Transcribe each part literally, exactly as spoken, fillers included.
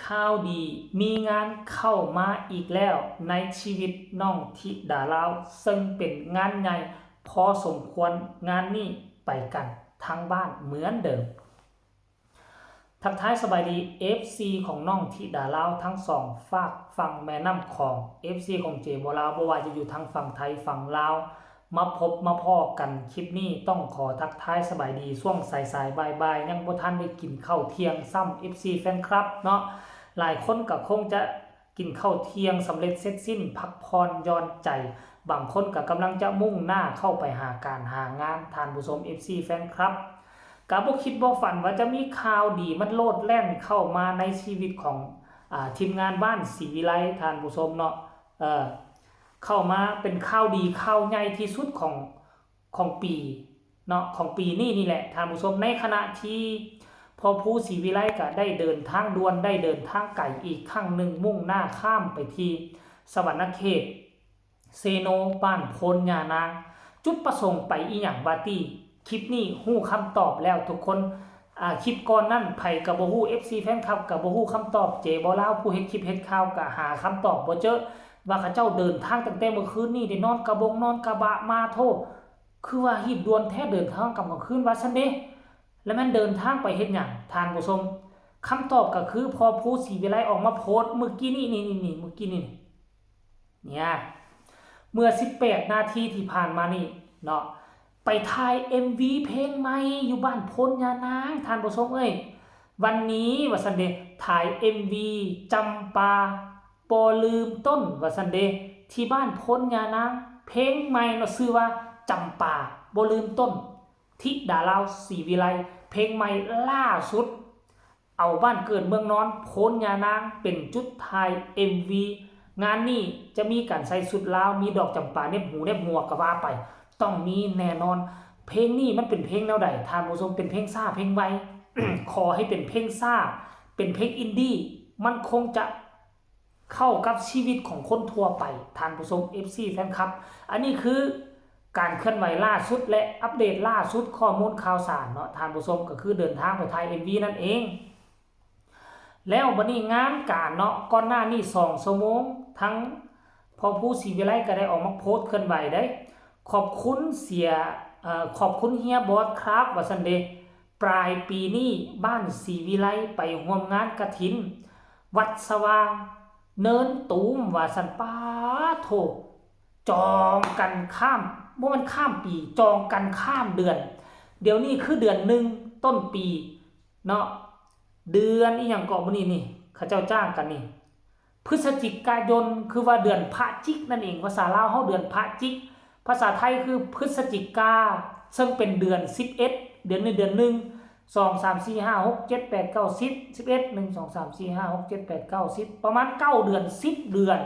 ข่าวดีมีงานเข้ามาอีกแล้วในชีวิตน้องธิดาลาว ซึ่งเป็นงานใหญ่พอสมควร งานนี้ไปกันทั้งบ้านเหมือนเดิม ทักทายสบายดี เอฟซี ของน้องธิดาลาวทั้งสองฟากฝั่งแม่น้ำของ เอฟซี ของเจโบลาว บ่ว่าจะอยู่ทางฝั่งไทยฝั่งลาว มาพบมาพ้อกันคลิปนี้ต้องขอทักทายสบายดีช่วงสายๆ บ่ายๆ ยังบ่ทันได้กินข้าวเที่ยงซ้ำ เอฟซี แฟนคลับเนาะ หลายคนก็คงจะกินข้าวเที่ยงสำเร็จเสร็จสิ้นพักผ่อนหย่อนใจ บางคนก็กำลังจะมุ่งหน้าเข้าไปหาการหางาน ท่านผู้ชม เอฟซี แฟนคลับ ก็บ่คิดบ่ฝันว่าจะมีข่าวดีมันโลดแล่นเข้ามาในชีวิตของอ่าทีมงานบ้านศรีวิไล ท่านผู้ชมเนาะ เออ เข้ามาเป็นข่าวดีข่าวใหญ่ที่สุดของของปีเนาะ ของปีนี้นี่แหละ ท่านผู้ชม ในขณะที่พ่อภูศรีวิไลก็ได้เดินทางด่วน ได้เดินทางไกลอีกครั้งหนึ่ง มุ่งหน้าข้ามไปที่สะหวันนะเขต เซโน บ้านโพนยานาง จุดประสงค์ไปอีหยังวาตี้ คลิปนี้ฮู้คำตอบแล้วทุกคน อ่า คลิปก่อนนั้นไผก็บ่ฮู้ เอฟซี แฟนคลับก็บ่ฮู้คำตอบ เจโบลาวผู้เฮ็ดคลิปเฮ็ดข่าวก็หาคำตอบบ่เจอ ว่าเขาเจ้าเดินทางตั้งแต่เมื่อคืนนี้ ได้นอนกะบงนอนกะบะมา โธ่ คือว่ารีบด่วนแท้ เดินทางกลางคืนว่าซั่นเด้ แล้วแม่นเดินทางไปเฮ็ดหยัง ท่านผู้ชม คำตอบก็คือพ่อภูศรีวิไลออกมาโพสต์เมื่อกี้นี้ นี่ๆๆ เมื่อกี้นี้ เนี่ย เมื่อ สิบแปด นาทีที่ผ่านมานี่เนาะ ไปถ่าย เอ็มวี เพลงใหม่อยู่บ้านโพนยานาง ท่านผู้ชมเอ้ย วันนี้ว่าซั่นเด้ ถ่าย เอ็มวี จำปาบ่ลืมต้น ว่าซั่นเด้ ที่บ้านโพนยานาง เพลงใหม่เนาะ ชื่อว่าจำปาบ่ลืมต้น ธิดาลาวศรีวิไล เพลงใหม่ล่าสุด เอาบ้านเกิดเมืองนอนโพนยานางเป็นจุดถ่าย เอ็มวี งานนี้จะมีการใส่ชุดลาว มีดอกจำปาเหน็บหูเหน็บหัวก็ว่าไป ต้องมีแน่นอน เพลงนี้มันเป็นเพลงแนวใด ท่านผู้ชม เป็นเพลงช้าเพลงไว ขอให้เป็นเพลงช้า เป็นเพลงอินดี้ มันคงจะเข้ากับชีวิตของคนทั่วไป ท่านผู้ชม เอฟซี แฟนคลับ อันนี้คือการเคลื่อนไหวล่าสุดและอัปเดตล่าสุดข้อมูลข่าวสารเนาะ ท่านผู้ชม ก็คือเดินทางไปถ่าย เอ็มวี นั่นเอง แล้วบัดนี้งานการเนาะ ก่อนหน้านี้สองชั่วโมง ทั้งพ่อภูศรีวิไลก็ได้ออกมาโพสต์เคลื่อนไหวเด้ ขอบคุณเสีย เอ่อ ขอบคุณเฮียบอสครับ ว่าซั่นเด้ ปลายปีนี้บ้านศรีวิไลไปร่วมงานกฐิน วัดสว่างเนินตูม ว่าซั่น ป๊าดโธ่ จองกันข้าม บ่แม่นข้ามปี จองกันข้ามเดือน เดี๋ยวนี้คือเดือนหนึ่งต้นปีเนาะ เดือนอีหยังเกาะมื้อนี้นี่ เขาเจ้าจ้างกันนี่ พฤศจิกายน คือว่าเดือนพระจิกนั่นเอง ภาษาลาวเฮาเดือนพระจิก ภาษาไทยคือพฤศจิกา ซึ่งเป็นเดือนสิบเอ็ด เดือนนี้เดือนหนึ่ง สอง สาม สี่ ห้า หก เจ็ด แปด เก้า สิบ สิบเอ็ด หนึ่ง สอง สาม สี่ ห้า หก เจ็ด แปด เก้า สิบ ประมาณเก้าเดือน สิบเดือน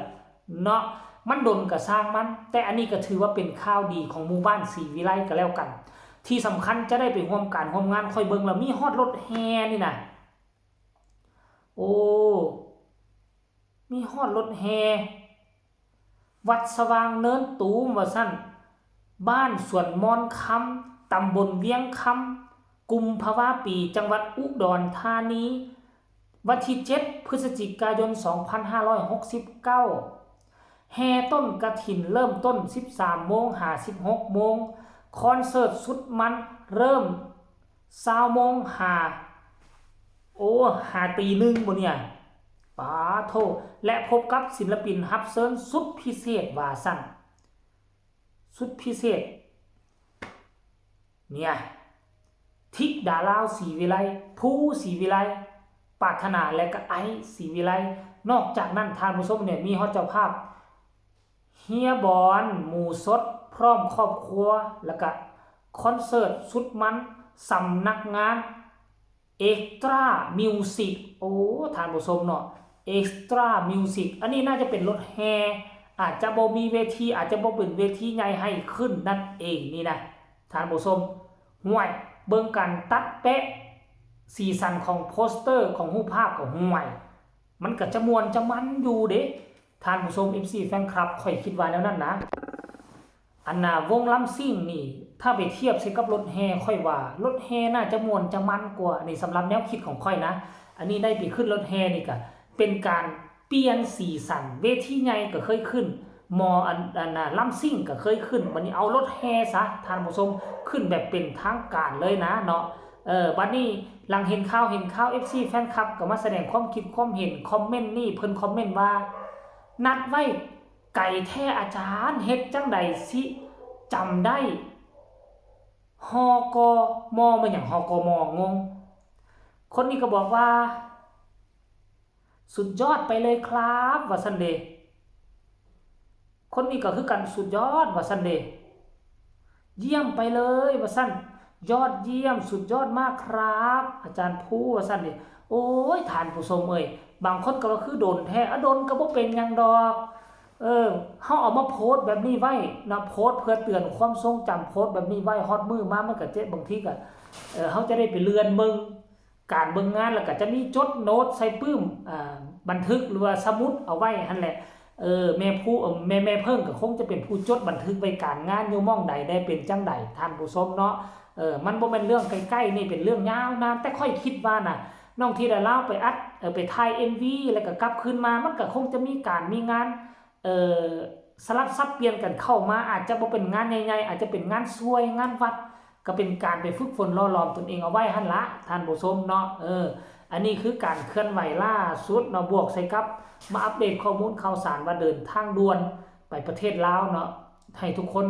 เนาะ มันโดนกะซ่างมัน แต่อันนี้ก็ถือว่าเป็นข่าวดีของหมู่บ้านศรีวิไลก็แล้วกัน ที่สำคัญจะได้ไปร่วมการร่วมงาน ข้อยเบิ่งแล้วมีฮอดรถแห่นี่นะ โอ้ มีฮอดรถแห่ วัดสว่างเนินตูม ว่าซั่น บ้านสวนมอนคำ ตำบลเวียงคำ กุมภาวะปี จังหวัดอุดรธานี วันที่เจ็ด พฤศจิกายน สองพันห้าร้อยหกสิบเก้า แห่ต้นกฐินเริ่มต้น สิบสามโมง หา สิบหกโมง คอนเสิร์ตสุดมันเริ่ม ซาวโมงหา โอ้ หาตีหนึ่งบ่เนี่ย ป๊าโธ่ และพบกับศิลปินรับเชิญสุดพิเศษ ว่าซั่น สุดพิเศษ เนี่ย ธิดาลาวศรีวิไล ภูศรีวิไล ปรารถนา และก็ไอซ์ศรีวิไล นอกจากนั้น ท่านผู้ชมเนี่ย มีฮอดเจ้าภาพ เฮียบอน หมู่สด พร้อมครอบครัว แล้วก็คอนเสิร์ตสุดมัน สำนักงาน เอ็กตร้า มิวสิก โอ้ ท่านผู้ชมเนาะ เอ็กตร้า มิวสิก อันนี้น่าจะเป็นรถแห่ อาจจะบ่มีเวที อาจจะบ่เป็นเวทีใหญ่ให้ขึ้นนั่นเองนี่นะ ท่านผู้ชม ห่วย เบิ่งการตัดแปะ สีสันของโปสเตอร์ของรูปภาพก็ห่วย มันก็จะม่วนจะมันอยู่เด้ ท่านผู้ชม เอฟซี แฟนคลับ ข้อยคิดว่าแนวนั้นนะ อันน่ะ วงลำซิ่งนี่ ถ้าไปเทียบใส่กับรถแห่ ข้อยว่ารถแห่น่าจะม่วนจะมันกว่า อันนี้สำหรับแนวคิดของข้อยนะ อันนี้ได้ไปขึ้นรถแห่นี่ก็ เป็นการเปลี่ยนสีสัน เวทีใหญ่ก็เคยขึ้น หมออันอันน่ะลำซิ่งก็เคยขึ้น บัดนี้เอารถแห่ซะ ท่านผู้ชม ขึ้นแบบเป็นทางการเลยนะเนาะ เออ บัดนี้หลังเห็นข่าว เห็นข่าว เอฟซี แฟนคลับก็มาแสดงความคิดความเห็น คอมเมนต์นี่ เพิ่นคอมเมนต์ว่า นัดไว้ไกลแท้อาจารย์ เฮ็ดจั่งใดสิจำได้ ฮกม แม่นหยัง ฮกม งง คนนี้ก็บอกว่า สุดยอดไปเลยครับ ว่าซั่นเด้ คนนี้ก็คือกัน สุดยอด ว่าซั่นเด้ เยี่ยมไปเลย ว่าซั่น ยอดเยี่ยม สุดยอดมากครับ อาจารย์ภู ว่าซั่นเด้ โอ้ย ท่านผู้ชมเอ้ย บางคนก็ว่าคือโดนแท้ อะ โดนก็บ่เป็นหยังดอก เออ เฮาเอามาโพสต์แบบนี้ไว้นะ โพสต์เพื่อเตือนความทรงจำ โพสต์แบบนี้ไว้ ฮอดมื้อมามันก็เจ็บ บางทีก็ เออ เฮาจะได้ไปเลื่อนเบิ่ง การเบิ่งงาน แล้วก็จะมีจดโน้ตใส่ปึ้ม อ่า บันทึกหรือว่าสมุดเอาไว้หั่นแหละ เออ แม่ผู้ เอ่อ แม่ แม่เพิ่งก็คงจะเป็นผู้จดบันทึกไว้การงานอยู่หม่องใด ได้เป็นจั่งใด ท่านผู้ชมเนาะ เออ มันบ่แม่นเรื่องใกล้ๆ นี่เป็นเรื่องยาวนาน แต่ข้อยคิดว่าน่ะ น้องธิดาลาวไปอัด เอ่อ ไปถ่าย เอ็มวี แล้วก็กลับคืนมา มันก็คงจะมีการมีงาน เอ่อ สลับสับเปลี่ยนกันเข้ามา อาจจะบ่เป็นงานใหญ่ๆ อาจจะเป็นงานซวย งานวัด ก็เป็นการไปฝึกฝนหล่อหลอมตนเองเอาไว้หั่นละ ท่านผู้ชมเนาะ เออ อันนี้คือการเคลื่อนไหวล่าสุดเนาะ บวกใส่กับมาอัปเดตข้อมูลข่าวสารว่าเดินทางด่วนไปประเทศลาวเนาะ ให้ทุกคน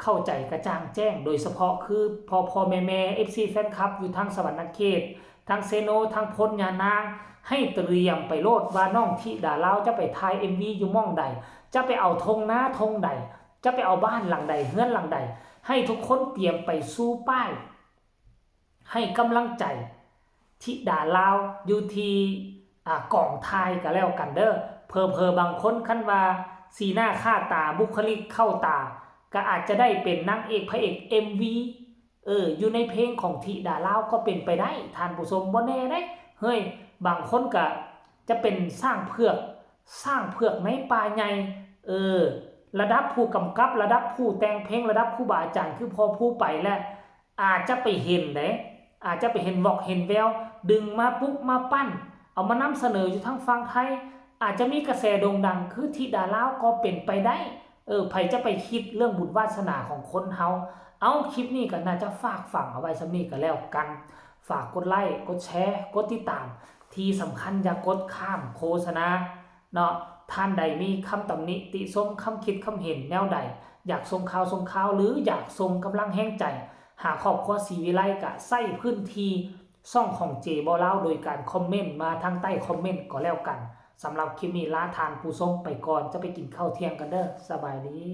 เข้าใจกระจ่างแจ้ง โดยเฉพาะคือพ่อๆ แม่ๆ เอฟซี แฟนคลับ อยู่ทางสะหวันนะเขต ทางเซโน ทางโพนยานาง ให้เตรียมไปโลดว่าน้องธิดาลาวจะไปถ่าย เอ็มวี อยู่หม่องใด จะไปเอาท่งนาท่งใด จะไปเอาบ้านหลังใด เฮือนหลังใด ให้ทุกคนเตรียมไปซู่ป้าย ให้กำลังใจธิดาลาวอยู่ที่ อ่า กองถ่ายก็แล้วกันเด้อ เผลอๆ บางคนคันว่าสีหน้าค่าตา บุคลิกเข้าตา ก็อาจจะได้เป็นนางเอกพระเอก เอ็มวี เออ อยู่ในเพลงของธิดาลาวก็เป็นไปได้ ท่านผู้ชม บ่แน่เด้ เฮ้ย บางคนก็จะเป็นช้างเผือก ช้างเผือกในป่าใหญ่ เออ ระดับผู้กำกับ ระดับผู้แต่งเพลง ระดับครูบาอาจารย์ คือพ่อภูไปแล้ว อาจจะไปเห็นเด้ อาจจะไปเห็นวอกเห็นแวว ดึงมาปลุกมาปั้น เอามานำเสนออยู่ทางฝั่งไทย อาจจะมีกระแสโด่งดังคือธิดาลาวก็เป็นไปได้ เออ ไผจะไปคิดเรื่องบุญวาสนาของคนเฮา เอ้า คลิปนี้ก็น่าจะฝากฝังเอาไว้ส่ำนี้ก็แล้วกัน ฝากกดไลค์ กดแชร์ กดติดตาม ที่สำคัญอย่ากดข้ามโฆษณาเนาะ ท่านใดมีคำตำหนิติชม คำคิดคำเห็นแนวใด อยากส่งข่าวส่งข่าว หรืออยากส่งกำลังแฮงใจ หาครอบครัวศรีวิไลก็ใช้พื้นที่ช่องของเจบ่าวลาว โดยการคอมเมนต์มาทางใต้คอมเมนต์ก็แล้วกัน สำหรับคลิปนี้ลาท่านผู้ชมไปก่อน จะไปกินข้าวเที่ยงกันเด้อ สบายดี